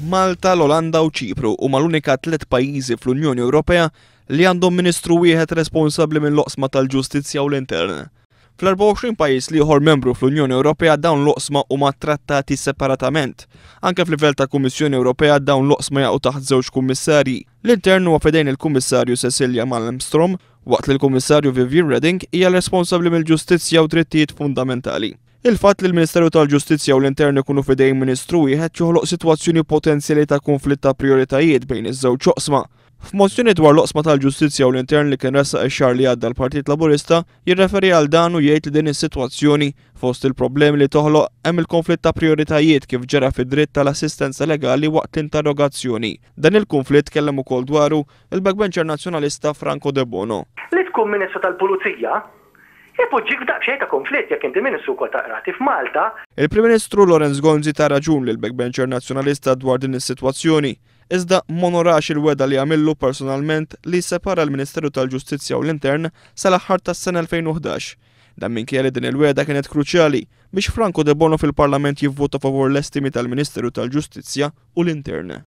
Malta, l-Olanda u Ċipru huma l-unika tliet pajjiżi fl-Unjoni Ewropea li għandhom ministru wieħed responsabbli mill-oqsma tal-ġustizzja u l-intern. Fl-24 pajjiż l-ieħor membru fl-Unjoni Ewropea dawn l-oqsma huma trattati separatament. Anke f'livell ta' Kummissjoni Ewropea dawn l-oqsma jaqgħu taħt żewġ kummissarji. L-intern huwa f'idejn il-Kummissarju Cecilia Malmstrom waqt li l-Kummissarju Viviane Reding hija responsabbli mill-ġustizzja u drittijiet fundamentali. Il-fatt li l-Ministeru tal-Ġustizzja u l-Intern ikunu f'idejn Ministru wieħed joħloq sitwazzjoni potenzjali ta' kunflitt ta' prijoritajiet bejn iż-żewġ oqsma. F'mozzjoni dwar l-oqsma tal-Ġustizzja u l-Intern li kien ressaq ix-xahar li għadda l-Partit Laburista jirreferi għal dan u jgħid li din is-sitwazzjoni fost il-problemi li toħloq hemm il-konflitt ta' prijoritajiet kif ġara fid-dritt tal-assistenza legali waqt l-interrogazzjoni. Dan il-kunflitt tkellem ukoll dwaru il-backbencher Nazzjonalista Franco Debono. Li tkun Ministru tal-Pulizija Ipoġġik f'daqsxejn ta' konflitt jekk inti Ministru wkoll tal-Qrati f'Malta. Il-Prim Ministru Lawrence Gonzi ta raġun lill-backbencher Nazzjonalista dwar din is-sitwazzjoni, iżda m'onorax il-wegħda li għamillu personalment li jissepara l-Ministeru tal-Ġustizzja u l-Intern sal-aħħar tas-sena 2011. Dan minkejja li din il-wegħda kienet kruċjali biex Franco Debono fil-Parlament jivvota favur l-estimi tal-Ministeru tal-Ġustizzja u l-Intern.